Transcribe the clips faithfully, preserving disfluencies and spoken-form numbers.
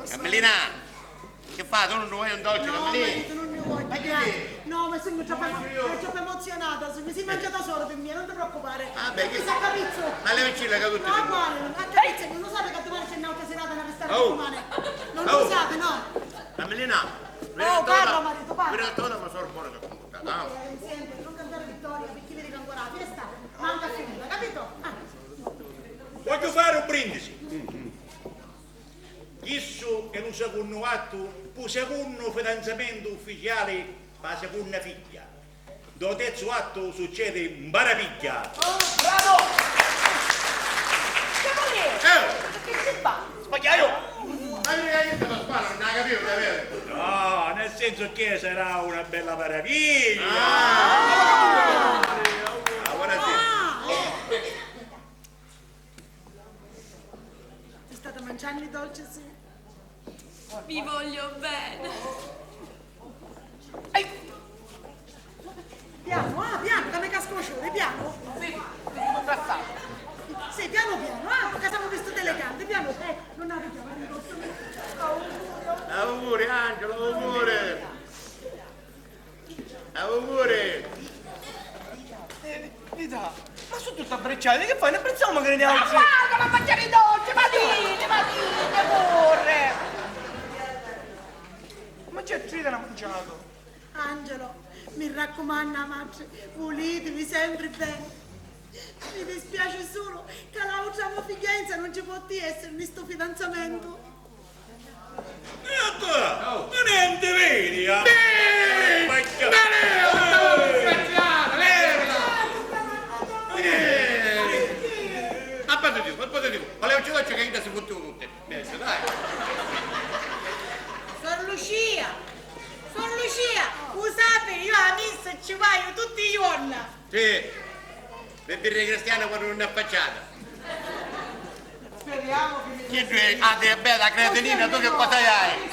Carmelina, che fai? Tu non vuoi un dolce, no, Carmelina? Marito, non ne voglio. Ma che dici? No, ma sono troppo, sono troppo emozionata, sono, mi si mangiata solo per me, non ti preoccupare. Vabbè, che... Sa capizzo. Ma lei non ci l'ha caduto? No, quale? A capizzo, non lo sapete che domani c'è un'altra serata nella restaurante, oh, domani? Non lo sapete, no? Carmelina, oh, parla, marito, parla. Vedi, ma sono buono che ho contato, no? Eh, senti, non cantare vittoria, perché vedi che ancora la fiesta manca a finire, capito? Ah. Voglio fare un brindisi. Chissu è lu secunnu attu pu secunnu fidanzamentu ufficiali pa secunna figghia. Dô terzu attu succedi mbaravigghia. Oh, bravo! Che vuol dire? Eh! Che si fa? Sbagliai! Ma io, io ti lo sparo, non hai capito, davvero? No, nel senso che sarà una bella maraviglia! Ah! Ora sì. Ti state mangiando i dolci, sì? Vi voglio bene. Piano, ah, piano, che mi casco la sciure, piano. Sì, ti sono cascato. Sì, piano piano, ah, perché siamo vestiti eleganti, piano, eh, non arriviamo, non posso. Auguri, Angelo, auguri. Auguri! Eh, Vita, ma su tutti abbracciati, che fai? Ne apprezziamo magari ne altri? Ma guarda, ma mangiare i dolci, ma dite, ma dite, pure! Ma c'è trita non mangiato? Angelo, mi raccomando, a matri, vulitemi sempre bene. Mi dispiace solo che l'altra mo figlienza non ci può essere in sto fidanzamento. Ecco! Ma nenti, vidi, ah! Sì! Ma che... Ma levila, sta disgraziata, levila! Eh! Ma poi ti dico, ma poi ti dico, ma lei non ci faccio che io si fotte tutte. Adesso, dai! Sor Lucia! Sor Lucia! Lo sapete, io a missa ci vado tutti i giorni! Sì! Pi virri cristiana quannu nun è affacciata. Speriamo che mi... Chiddu è, ah, diabete, la creatinina, tu che cosa hai?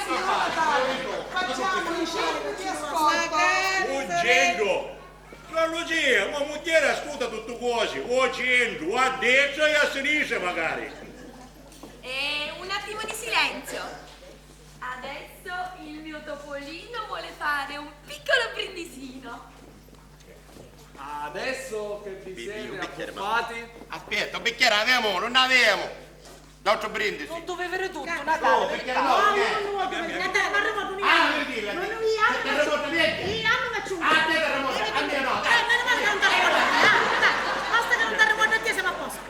Facciamo, diceva, ti ascolto. Ugghendu! Sor Lucia, mo mugghieri ascuta tutti cosi, ugghendu, a destra e a sinistra magari. E un attimo di silenzio. Adesso il mio topolino vuole fare un piccolo brindisino. Adesso che vi siete abbuffati. Aspetta, un bicchiere avemu, non avemu. L'altro brindisi. Non dovevi tutto, Natale. No, perché no? Natale, ma non... Ah, per dire, non... Io non faccio. Ah, te terremoto, a me no, dai. Eh, meno male che non terremoto. Dai, dai, basta che non terremoto a te, siamo a posto.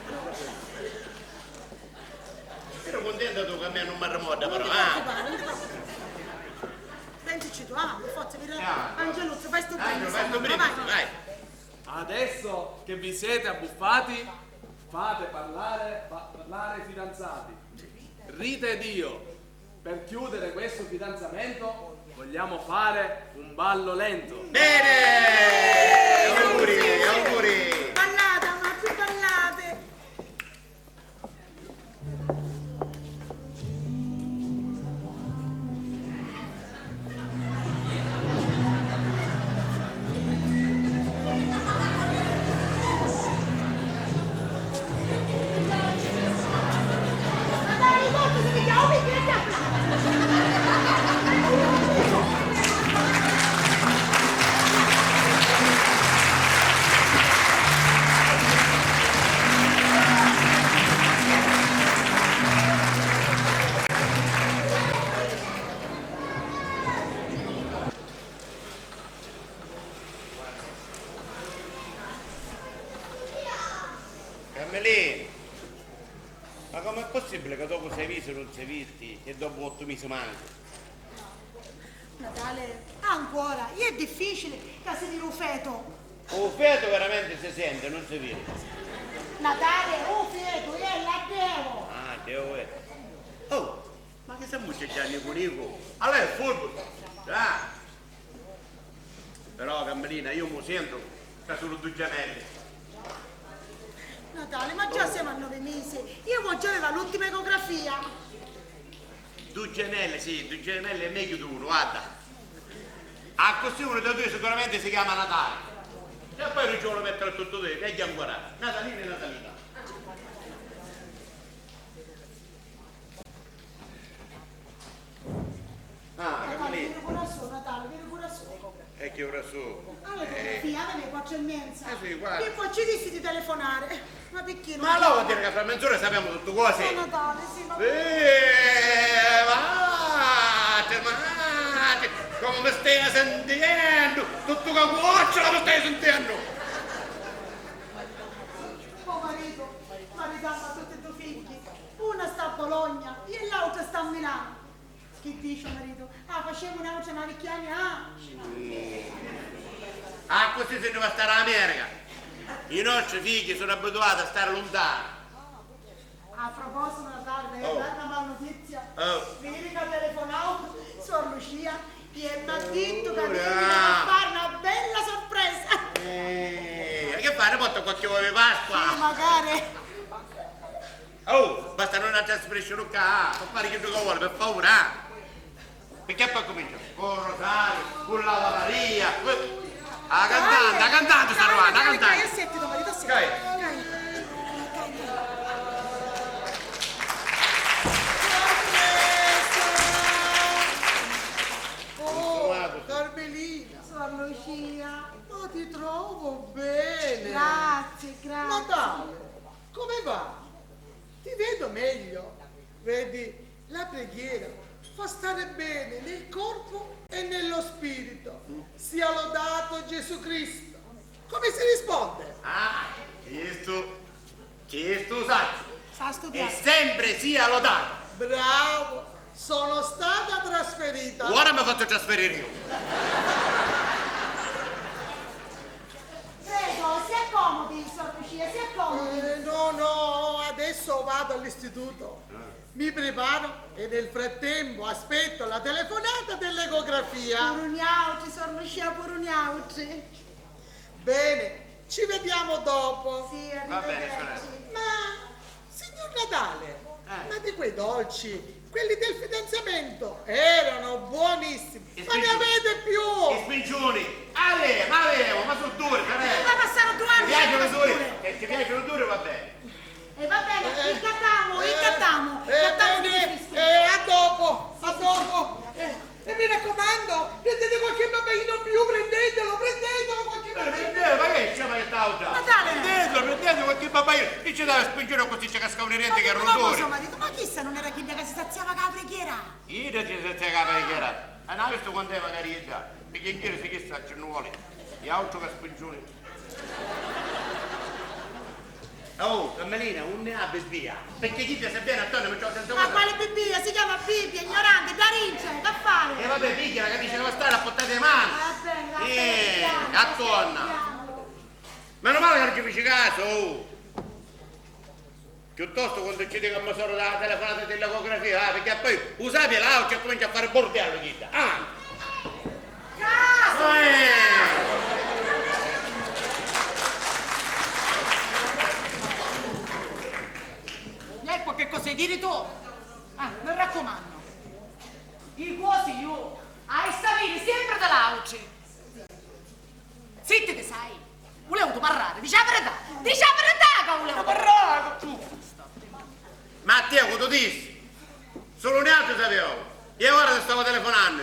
Ero contenta tu che a me non mi arrimodda, però, eh? Non ti preoccupare, non ti preoccupare. Pensaci tu, ah, forza, vedi, Angeluzzo, fai sto brindisi, vai. Adesso che vi siete abbuffati, fate parlare, fa-, parlare i fidanzati. Rita ed io, per chiudere questo fidanzamento, vogliamo fare un ballo lento. Bene! Auguri, auguri! Ballate, amati, ballate! Carmelina, ma com'è possibile che dopo sei mesi non si visti e dopo otto mesi manco? Natale, ancora? È difficile che si viri un feto. Un feto veramente si sente, non si vede. Natale, un feto, è la devo. Ah, devo vedere. Oh, ma chi s'ammuccia Gianni Cunico? Allora è furbo. Ah. Però, Carmelina, io mi sento che sono due gemelli. Natale, ma già siamo a nove mesi. Io voglio avere l'ultima ecografia. Due gemelli, sì, due gemelli è meglio di uno, guarda. Ah, così uno dei due sicuramente si chiama Natale. E poi non ci vuole mettere tutto dentro, meglio ancora. Natalino e Natalina. Ora su. Allora, eh, figlia, aveva quattro e mezza. Eh sì, guarda. E poi ci dissi di telefonare. Ma perché non... Ma allora vuol dire che fra menz'ora sappiamo tutte cose? Ma Natale, sì, ma... Eh, matti, matti, come mi stai sentennu? Tutto cacuoccio mi stai sentennu! Poi marito, maritata, ha tutti e due figli. Una sta a Bologna e l'altra sta a Milano. Chi dici, marito? Ah, facemu n'autra navicchiani, ah! Ah, così si nni va a stari a America. I nostri figli sono abituati a stare lontani. A proposito, Natale, oh, dai una malnotizia. Oh. Viri ca telefonau Suor Lucia e m'ha dittu ca veni a fari na bella sorpresa. Eh, che fai? Ne porta qualche uovo di Pasqua? Sì, magari. Oh, basta non trasferiscere qua, fa fare chiddu che vuole, per favore, ah! Perché poi comincia con Rosario, con l'Ave Maria, eh, la cantante, la cantante sta arrivando, la cantante. Dai, dai, dai, dai, dai. Oh, Carmelina. Suor Lucia. Ma ti trovo bene. Grazie, grazie. Natale, come va? Ti vedo meglio. Vedi, la preghiera fa stare bene nel corpo e nello spirito. Sia lodato Gesù Cristo. Come si risponde? Ah, Cristo, Cristo saccio. Sa studiare. E sempre sia lodato. Bravo, sono stata trasferita. Ora mi faccio trasferire io. Prego, si accomodi, Suor Lucia, si accomodi. Eh, no, no, adesso vado all'istituto. Ah. Mi preparo e nel frattempo aspetto la telefonata dell'ecografia. Puru niautri, Suor Lucia, puru niautri. Bene, ci vediamo dopo. Sì, arrivederci. Va bene, sorella. Ma, signor Natale, eh, ma di quei dolci, quelli del fidanzamento, erano buonissimi. Ma ne avete più? I spinciuni. Avemu, avemu, ma su duri, sorella. Ma passaru due anni senza duri. Ti piacciono duri? Ti piacciono duri, va bene. E va bene, eh, incattamu, eh, incattamu, eh, incattamu, bene, eh, a dopo, a dopo. Eh, e mi raccomando, prendete qualche babbaino in più, prendetelo, prendetelo qualche babbaino in più. Eh, prendete, ma che c'è, ma che t'autra? Natale! Prendetelo, prendete qualche babbaino. Chi ci dava spingere così, ci cascavano i denti che erano duri. Ma cosa, marito? Ma chissa non era chidda che si saziava con la preghiera? Idda ci saziava con la preghiera. E non ha visto quant'è magari già? Perché ieri si chissà ci non vuole. E altro che spingioni. Oh, Carmelina, unni a Bibbia? Perché chi ti se viene attorno mi trovo senza... Ma cosa? Quale Bibbia? Si chiama Bibbia, ignorante, da rince, da fare. E vabbè, pigghia la camicia che va a stare a portata di mano. Va bene, va bene, eh, piano, attorno. Piano. Meno male che non ci feci caso, oh. Piuttosto quando ci dico a me sora della telefonata dell'ecografia, ah, perché poi u sapi l'autra e comincia a fare bordello, chidda. Ah! Casu! Eh! Ecco che cosa hai dire tu? Ah, mi raccomando. I cosi io hai sapere sempre da l'altri. Zittiti, sai. Vulevutu parrari. Dici a verità. Dici a verità ca vulevutu parrari. Ma a tia cu tu dissi? Sulu niatri sapemu. Iu ora ti stavo telefonannu.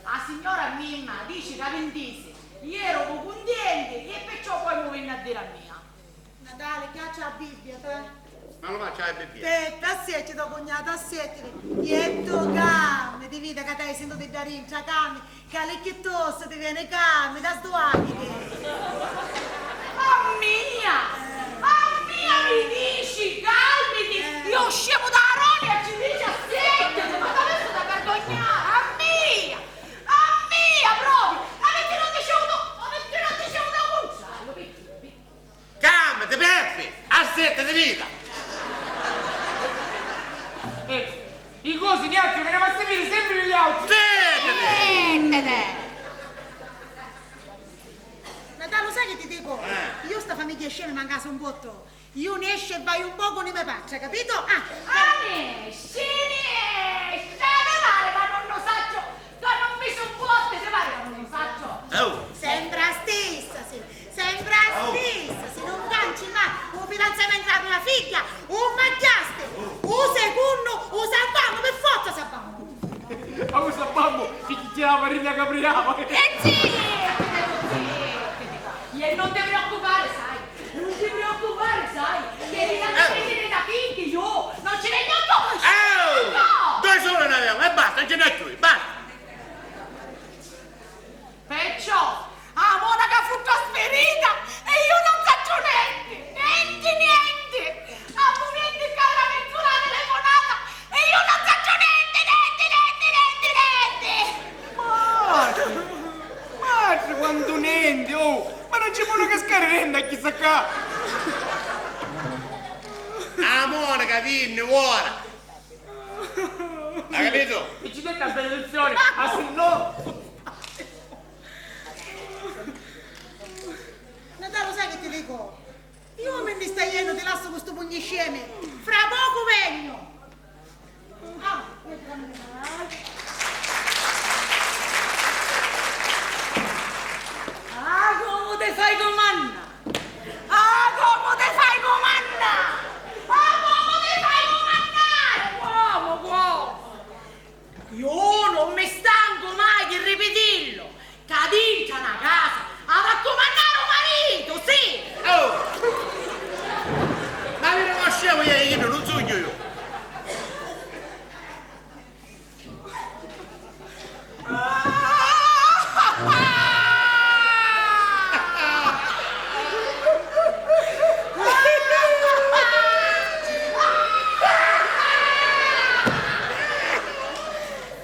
A signora Mimma dici ca vi ntisi. Iu eru cu cuntienti e perciò poi mi vinni a diri a mia. Natale, caccia a Bibbia, te. Ma lu faccia a Bibbia. Te, t'assietti to cugnato, assiettiti. E tu cammi, ti vidi ca t'hai sintutu dda dintra, cammi, ca l'icchittussa ti veni, cammi, da sduaghiti. A mia! A mia mi dici, calmiti! Eh. Iu scemu da Aroni e ci dici assiettiti, ma t'avissi da vergognari, a mia! A mia, propriu! Ma perché non dicevo tu, ma perché non dicevo tu, Gonzalo? Perché? Calmati, Peppi! Assiettati, vita! Eh, i cosi niatri venemu a sapiri sempri di l'autra! Zittiti! Zittiti! Natale, lu sai chi ti dico? Eh. Iu sta famigghia scema mi mancassi un bottu. Iu nesciu e vaiu un pocu ni me patria, capito? Ah! Ah, nesci, nesci! Ca mi pari ca non lu sacciu! Ca non mi supporti, ti pari ca non lu sacciu? Oh! Sempri a stissa, sì, sempri a stissa, si non canci mai u fidanzamentu a me figghia, u magghiasti, u secunnu, u salvamu, pi forza salvamu! Ma u salvamu, chi chi tirava rinna capriava! E sì! E non ti preoccupare, sai, non ti preoccupare, sai, che li Eh. dipendenti da Pinky, io non ci regno più! Oh! No! Due sole ne avevamo e basta, non ce n'è più, basta! Perciò a monaca fu trasferita e io non saccio niente, niente, niente! A mumenti ca la menzuna telefonata e io non saccio niente, niente, niente, niente, niente! Matri! Matri, quantu nenti! Oh, ma non ci ponu cascari nenti a chissa ccà! A monaca vinni ora! Hai capito? E ci dette la benedizione, ah se no! Natale, sai che ti dico? Io mi, mi sta jennu, ti lassu cu stu pugnu scemi. Fra pocu vegnu. Ah, ah, comu ti fai cumanna? Ah, comu ti fai cumanna? Ah, comu ti fai cumanna? Cuomu, cuomu? Io non mi stancu mai di ripitillu, ca dintra na casa havi a cumannari u maritu, sì! Oh! Ma mi riconoscevo io, io non sugnu io!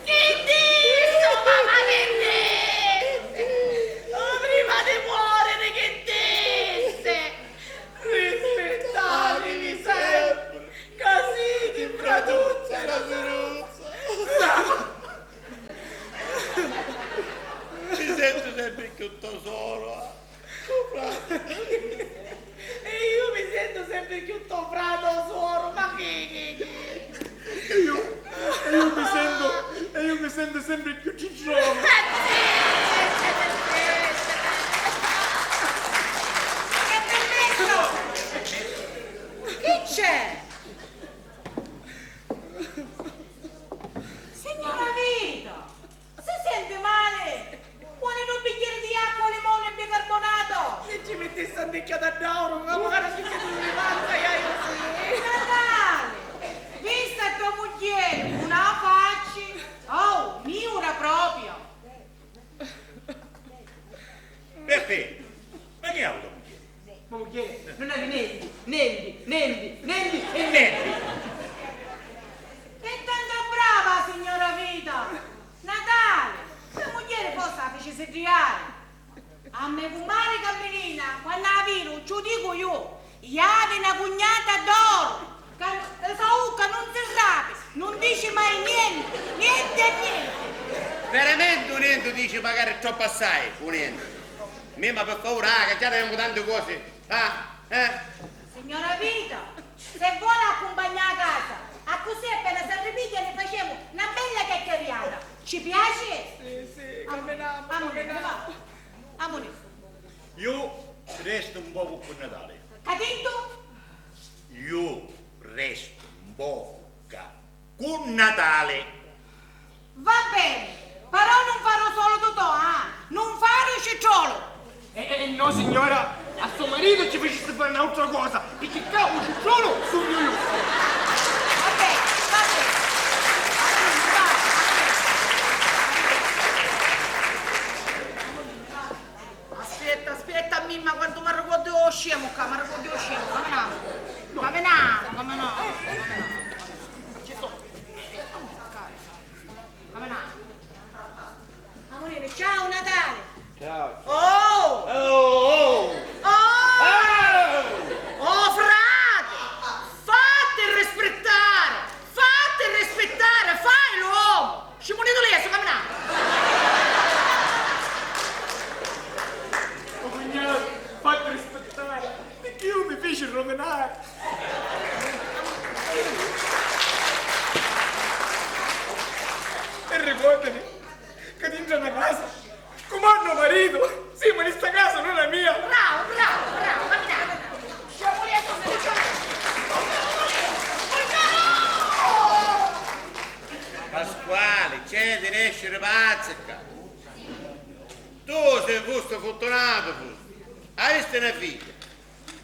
Chi dissi, mamma, chi dissi? Oh, prima di muoriri chi dissi? Rispittativi sempri, ca siti fratuzza e suruzza. Mi sentu sempri cchiù to soru. E io mi sentu sempri cchiù to fratu o suoru, ma chi, chi, chi? E io, e io mi sentu, e io mi sentu sempri cchiù ciccionu. Che permesso! Chi c'è? Signora Vita! Si senti mali? Voli dui bicchieri di acqua, limone e bicarbonato? Si ci mittissi anticchia d'addòru, ma magari anticchia di livanza, iaiu sì. Natali, vista tua mugghieri, una facci. Oh, miura proprio. Peppè, ma chi havi tua mugghieri? Ma mugghieri, non havi nenti, nenti, nenti, nenti e nenti. E tantu brava, signora Vita! Natali, me mugghieri forsi la fici siddiari. A me cummari Carmelina, quannu la vidu, ci u dicu iu, havi na cugnata d'oru, ca esa ucca nun si rapi, nun dici mai nienti, nienti e nienti. Veramenti u nienti u dici magari troppu assai, u nienti. Mimma, pi favuri, ah, ca già tengu tanti cosi, ah, eh? Signora Vita, se voli accumpagna a casa, accussì appena s'arripigghia ni facemu na bella chiacchiariata. Ci piaci? Sì, sì, caminamu, caminamu. Amuni. Iu restu un pocu cu Natali. Ca tintu? Iu restu un pocu ca cu Natali. Va beni, però nun fari u solitu to, ah! Nun fari u citrolu! Eh, eh, no, signora, a so maritu ci facissi fari n'autra cosa, picchì ccà u citrolu sugnu iu! Va beni, va beni. Aspetta, aspetta, Mimma, quantu m'arricordu u scemu ccà, m'arricordu u scemu, caminamu, caminamu, caminamu, caminamu. Ci so. Caminamu. Amurinu, ciao Natali! Ciao. Oh! Oh, oh! Oh! Oh, frati! Fatti rispettare! Fatti rispettare! Fai l'uomo! Scimunitu lesu, caminà! O cugnatu, fatti rispettare, picchì iu mi fici ruminari. E ricordati ca dintra na casa cumanna u maritu, simu ni sta casa, non è mia. Bravo, bravo, bravo, caminà, caminà. Scimunitu, scimunitu. Pasquali, c'è di nesciri pazzi ccà. Tu si fusti furtunatu, fusti. Avisti na figghia,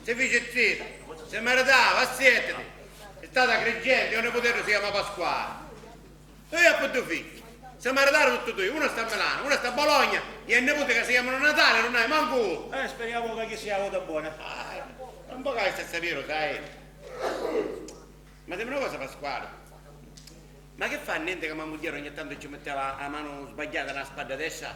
si fici zita, si maritau, assièttiti, è stata criggenti, e u niputeddu si chiama Pasquali. E iu appi dui figghi, si maritaru tutti dui, una sta a Milanu, una sta a Bologna, e a niputi ca si chiamanu Natali nun haiu mancu unu. Eh, speriamo ca chi sia vota bona. Ah, un pocu avisti a sapiri, sai. Ma dimmi una cosa, Pasquali, ma chi fa, nenti ca ma mugghieri ogni tantu ci mitteva a manu sbagghiata na spadda destra?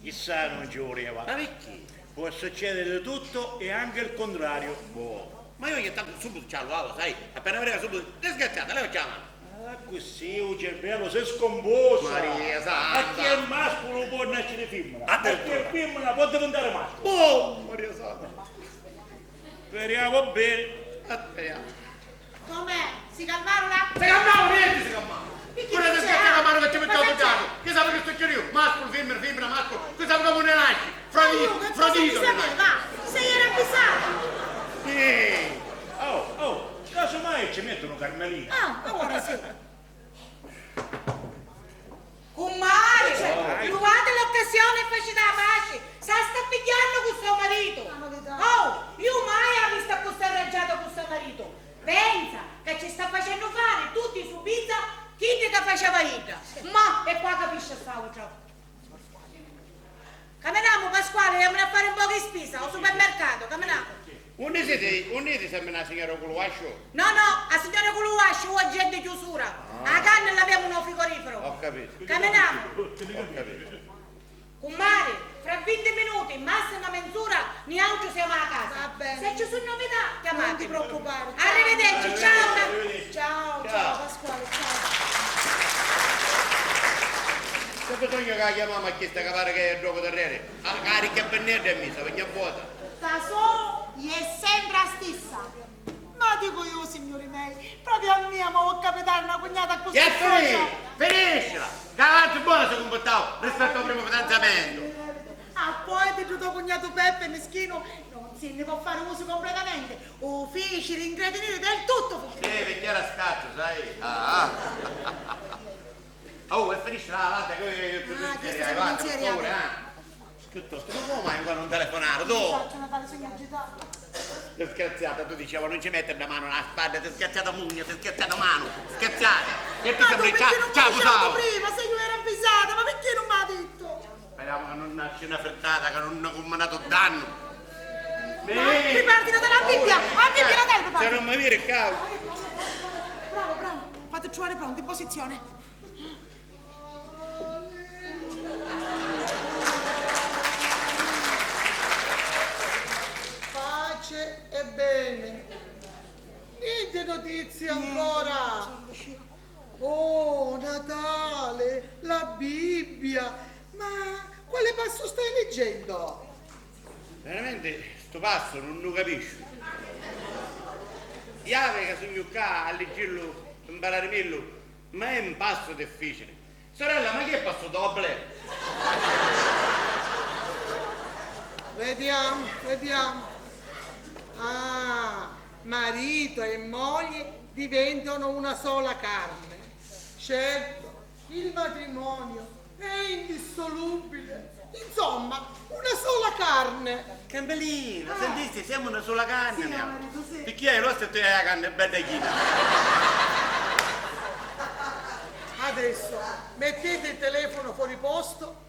Chissà, non ci voleva. Ma picchì? Può succedere di tutto e anche il contrario. Boh. Ma io ogni tanto subito ci alluvavo, sai? Appena vedeva subito, disgraziata, leva ci la mano. Accussì u cervello si scomposta. Maria Santa. A chi è masculu può nascere femmina. Addirittura. A chi è femmina può diventare masculu. Boh, Maria Santa. Speriamo bene. Speriamo. Com'è? Si calmaru là? Si calmaru, nenti si calmaru! Picchì? Puru si calmaru ca ci mettiamo cuddatu! Chi sapi chi succediu? Masculu, fimmina, fimmina, masculu, chi sapi comu ne nasci? Frodito, frodito ne nasci! Va, si era avvisata! Sì! Oh, oh, casomai ci mettono Carmelina! Ah, allora sì! Cummari, truvati l'occasioni e faciti a paci, sa sta pigghiannu cu so maritu. Oh, iu mai a vistu accussì arraggiatu cu so maritu. Pensa ca ci sta facennu fari tutti i supizza chiddi ca faceva idda. Ma e qua capisci st'autra. Caminamu, Pasquali, jamuni a fari un pocu di spisa, o supermercato, caminamu. Unni siti, unni iti semina a signora cu lu vasciu? No, no, a signora cu lu vasciu oggi è di chiusura. Ah. A carni l'avemu nô frigorifero. Ho capito. Caminamu. Ho capito. Cummari, fra vinti minuti, massima menz'ura, niautri siamo a casa. Va bene. Se ci su novità, chiamate. Non ti preoccupare. Arrivederci, ciao. Arrivederci. Ciao, ciao, ciao, Pasquale, ciao. C'è bisogno che la chiamiamo a questa che pare che è gioco d'arriere? Ah, cari, che pennedda è messa, ogni volta. Sta so è sempre la stessa. Ma dico io, signori mei, proprio a mia mi può capitare una cugnata così. Che finisci? Finiscila! Che l'altri buoni si comportau rispetto al primo fidanzamento. Ah, poi di tuo cugnato Peppe, mischino, non si ne può fare uso completamente. O feci ringratinire del tutto, fece. Sì, perché era scaccio, sai? Ah, ah. Oh, e finisci la latta che io... Ah, questo è il pensiero, per favore, eh. Piuttosto, ma come mai ancora non telefonare, tu? Faccio una fare sogno agitato. Disgraziata, tu dicevo, non ci mettere la mano alla spalla, disgraziata mugna, disgraziata mano, disgraziata. E tu... Ma tu sembri perché non mi hai avvisato prima, se io ero avvisata, ma perché non mi hai detto? Speriamo che non nasce una frittata, che non ha combinato danno. Ma preparatevi dalla Bibbia, la Bibbia la dai, papà. Se non mi vedi, cavolo. Bravo, bravo, fate trovare pronto, in posizione. Pace e bene. Niente notizie ancora. Oh, Natale, la Bibbia. Ma quale passo stai leggendo? Veramente stu passu nun lu capisciu. Iavi ca sugnu ccà a liggillu, mpararimillu, ma è un passo difficile. Sorella, ma chi è passo doble? Vediamo, vediamo. Ah, marito e moglie diventano una sola carne. Certo, il matrimonio è indissolubile. Insomma, una sola carne. Campellina, sentisti, siamo una sola carne. Sì, siamo. Marito, sì. Perché hai rosso e tu hai la carne bella china. Adesso mettete il telefono fuori posto,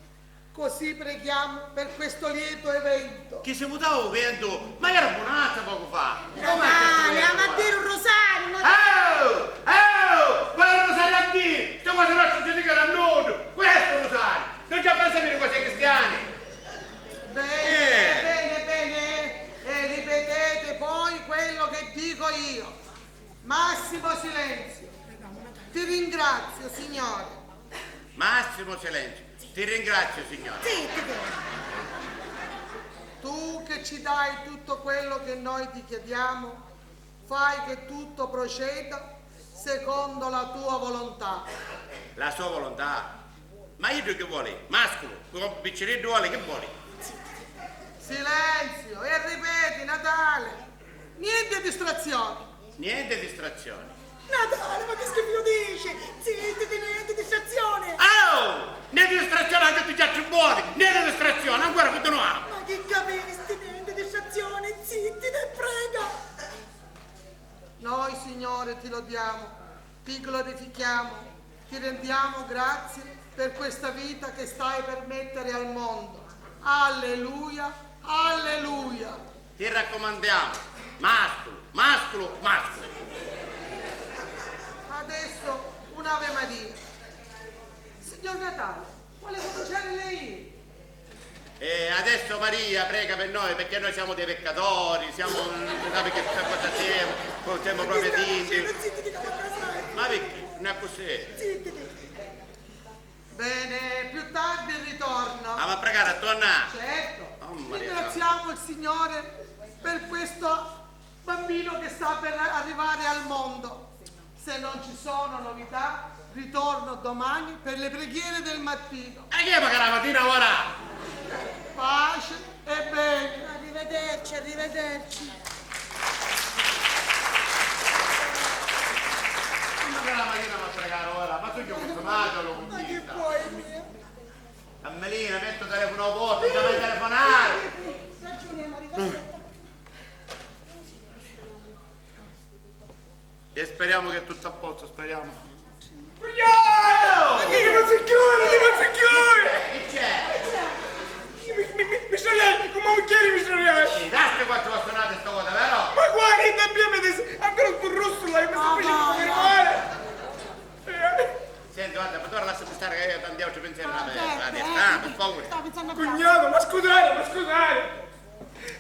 così preghiamo per questo lieto evento. Chi si mutau u ventu? Ma era bunazza pocu fa! Natale, ama a diri un rosariu, Natale! Oh! Oh! Quali rosariu a diri? Sta cosa nostra ci dica a nudu! Questo rosariu! Non ci fa sapere cose cristiane! Bene, eh, bene, bene, e ripetete poi quello che dico io. Massimo silenzio. Ti ringrazio, Signore. Massimo silenzio. Ti ringrazio, Signore. Zitti! Tu che ci dai tutto quello che noi ti chiediamo, fai che tutto proceda secondo la tua volontà. La sua volontà? Ma iddu chi voli? Masculu? Cu picciriddu voli? Chi voli? Silenzio! E ripeti, Natale! Niente distrazioni! Niente distrazioni! Natale, ma chi schifo dici? Zittiti, niente distrazione! Oh! Niente distrazione, l'haiu dettu già tri voti! Niente distrazione! Ancora cuntinuamu! Ma chi capisti, niente distrazione? Ti glorifichiamo, ti rendiamo grazie per questa vita che stai per mettere al mondo. Alleluia, alleluia. Ti raccomandiamo, masculu, masculu, masculu. Adesso un'Ave Maria. Signor Natale, vuole cominciare lei? E adesso Maria prega per noi, perché noi siamo dei peccatori, siamo, non si sa che cosa siamo, siamo proprio tinti. Ma perché? Non è così. Bene, più tardi ritorno. Ah, ma pregare a tornare? Certo. Oh, Maria. Ringraziamo il Signore per questo bambino che sta per arrivare al mondo. Se non ci sono novità, ritorno domani per le preghiere del mattino. E chi è magari la mattina ora? Pace e bene. Arrivederci, arrivederci. Ma magari la mattina va a pregare ora, ma tu chi vuoi, ma che vuoi, mio? Carmelina, metti il telefono a vuoto, non ti fai telefonare. Ragione, Maria, aspetta. E speriamo che è tutto a posto, speriamo. Buongiorno! Ma chi, chi non si chiude, chi non si chiude? Chi c'è? Mi, mi, mi, mi sta lei, come un chieri mi sta lei? Sì, dai, quattro bastonate sta volta, vero? Ma guarda, che abbiamo adesso, ancora sto rosso là, mi sta facendo male. Senti, guarda, ma ora lasciami stare che io ho tanti altri pensieri nella testa, ah, per favore. Cugnato, ma scusate, ma scusate!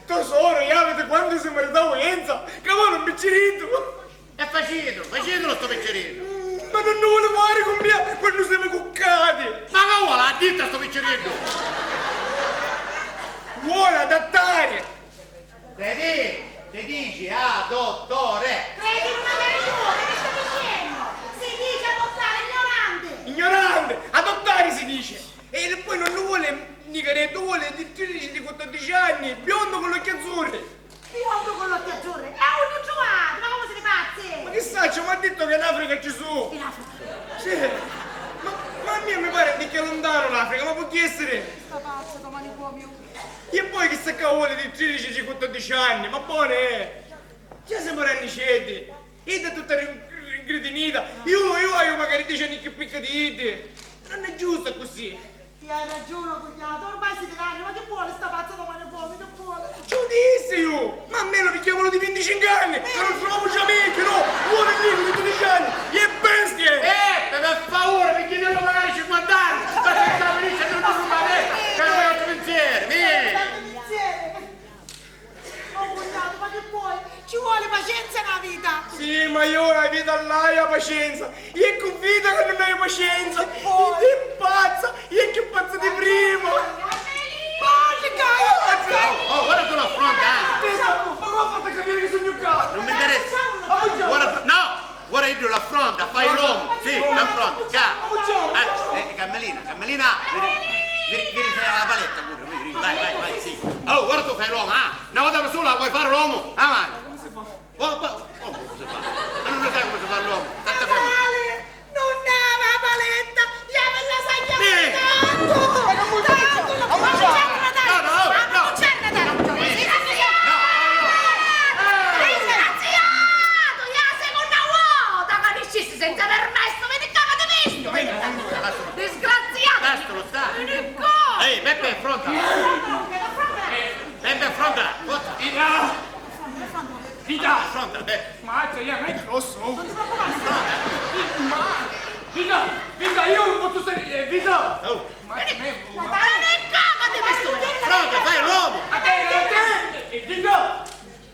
Tesoro, iaviti quannu si maritau Enza, c'avanu un picciriddu! E facitulu, facitulu sto picciriddu! Mm, ma non lo vuole fare con me quando siamo cuccati! Ma che vuole, ha detto sto picciriddu! Vuole adattare! Te di-, te dici adottore! Credi una persona, che sta dicendo? Si dice adottare, ignorante! Ignorante! Adottare si dice! E poi non lo vuole nicaretto, vuole di tredici, di quattordici anni, biondo con l'occhi azzurri. Biondo con l'occhi azzurri? E unni l'hai trovato? Ma come siete pazzi? Ma che saccio, mi ha detto che in Africa ci sono. In Africa? Sì. Ma, ma a me mi pare di che lontano l'Africa, ma può essere? Sta pazza, domani può mio. E poi chissà che vuole di tredici, di quattordici anni, ma buono è. Già siamo ranniceddi. Idda tutta rin-, rincridinita. Io, io haiu magari dieci anni chiù picca di iddi. Non è giusto così. Ti hai ragione, cugnato. Ormai siete grandi, ma che vuole sta pazza domani buono? Che vuole? Ci lo dissi io! Ma a me lo pigghiavano di vinticinque anni! E non trovo già meglio, no! Vuole dire di dodici anni! E bestie! Eh, per favore, pigghiatello magari cinquanta anni! Ma che sta felice non lo rubare! Che non ho pensieri! Vieni! Oh, cugnato, ma che vuoi? Ci vuole pacienza nella vita! Sì, ma io la vita l'haiu la pacienza! Io è cunvinta che non haiu pacienza! Io è pazza! Io è più pazza di prima! Porca! Oh, oh, ora tu l'affronti, eh! Ma come ho fatto a capire che sono qua? Non mi interessa! Ora tu, no! Ora iddu l'affronta, fai l'uomo. Sì, l'affronta. Ca-, eh, eh, Carmelina, Carmelina, viri, viri, viri, fai la paletta pure, viri, vai, vai, vai, sì. Oh, ora tu fai l'uomo, ah, una volta sola vuoi fare l'uomo? Avanti. Oh, oh, oh, come si fa? Ma non lo sai come si fa l'uomo? Stai fermo. Natale, non dava la paletta, io ve la sagna tanto, tanto, no, no, no, no. Disgraziato! Io la seconda vota che mi scisi senza permesso, vedi qua che ti visto! Disgraziato! Basta, lo sta. Vedi qua! Ehi, Beppe, affronta! Beppe, affronta! Vita! Vita! Affronta, Beppe! Ma io non è grosso! Ma... Vita! Vita, io non posso stare... eh, Vita! Oh! Ma che me... Ma dai, come ti visto? Pronto, fai l'uomo! Ma che, che, che, che...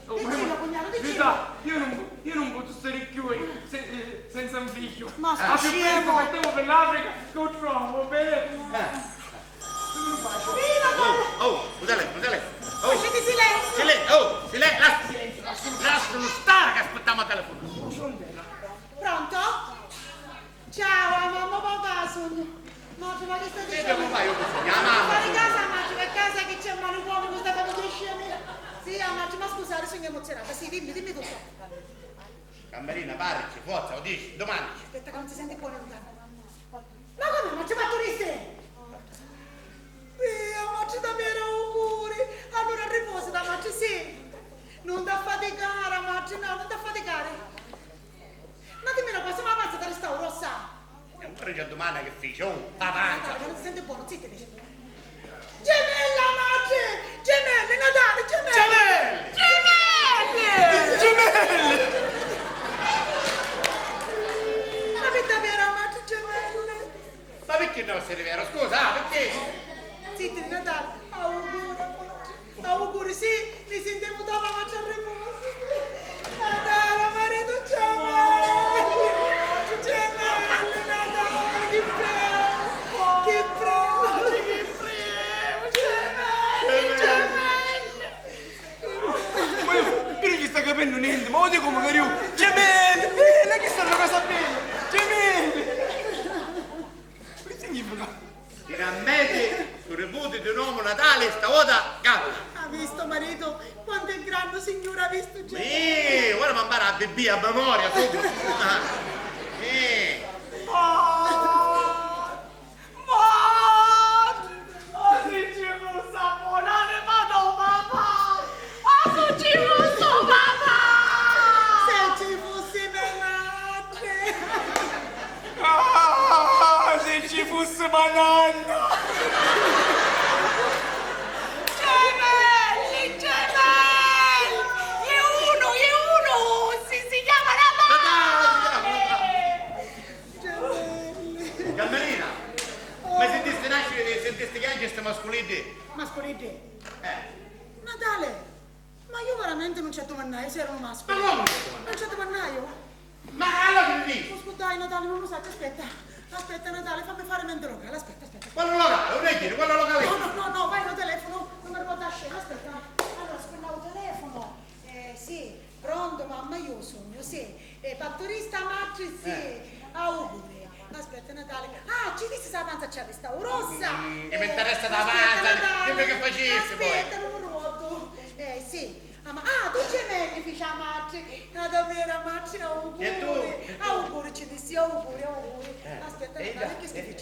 Oh, diccilo, cugnato, diccilo. Vita, io non, io non posso stare più, eh, se-, eh, senza un figlio. Ma sto scemo! Più presto partiamo per l'Africa che lo trovo, va bene? Eh. Viva! Oh, oh, fratello, fratello. Oh. Facete silenzio! Silen-, oh, silen-, lascia, lascialo stare che aspettiamo al telefono. Pronto? Ciao, a mamma, po' ca sugnu. Matri, ma chi stai dicendo? Senti, ma io così, a mamma. Fai caso a matri, per caso che c'è un manicomio, questa famiglia scemi. Sì, a matri, ma scusate, sugnu emozionata. Sì, dimmi, dimmi tutto. Camberina, parlici, forza, o dici, domandici. Aspetta che non si sente buono, intanto. Ma come, non ci fatto ristri? Eh, a matri da me era auguri. Allora riposa da matri, sì. Non da faticare, matri, no, non da faticare. Ma dimmi una cosa, ma pazza, Ora già dumani che fici? Oh, la panza! Natale, ma non si sente buono, zittiti! Gemella, matri! Gemelli, Natale, gemelli! Gemelli! Gemelli! Gemelli! Ma pi davveru, matri, gemelli! Ma perché no, si rivera? Scusa, ah, perché? Zittiti, Natale, auguri, matri! Auguri, sì, mi sintemu tantu a matri a riposu. Natale, maritu, gemelli! Gemelli, Natale, chi bellu! Chi bellu! Chi bellu! Gemelli! Gemelli! Ma io, io non ci sta capennu nenti, ma odi comu cariu! Gemelli! Bella, chi sta na cosa bella! Gemelli! Che significa? Finalmenti su niputi di n'omu Natali stavota capita. Ha vistu, maritu, quantu è grandu, signura, ha vistu, Gemelli? Sì, ora mi mpara a bibbì a memoria, subito. Sì. Ma, ma, ma si ci fussi a bonanima do papà! Ah, si ci fussi u papà! Se ci fussi me matri! Ah, si ci fussi ma nanna! Gemelli, gemelli! E unu, e unu, si, si chiama Natale! Gemelli! Camerina, ma sentisti nasciri, sentisti chianciri sti masculiddi? Masculiddi? Eh. Natale! Ma io veramente non ci addumannaiu se erano mascoli. Ma come non ci addumannai? Non ci addumannaiu. Ma allora che mi dici? Lo scurdai, Natale, non lo sacciu, aspetta. Aspetta, Natale, fammi fare mente locale, aspetta, aspetta. Quello locale, non è vero, quello locale. No, no, no, no, vai al telefono, non mi ricordo la scena, aspetta. Allora, spennavo il telefono. Eh, sì, pronto, mamma, io sogno, sì. Eh, parturista, matri, sì. Eh. Auguri. Aspetta, Natale. Ah, ci dissi sa panza c'è resta rossa. Mm, che mi interessa la panza, dimmi che facissi poi. Aspetta, non ruoto. Eh, sì. Ah, ma, ah, tu gemelli, fici a matri. La davvera matri, auguri. E tu? Auguri, ci dissi, auguri, auguri. Eh, aspetta, e Natale, che stai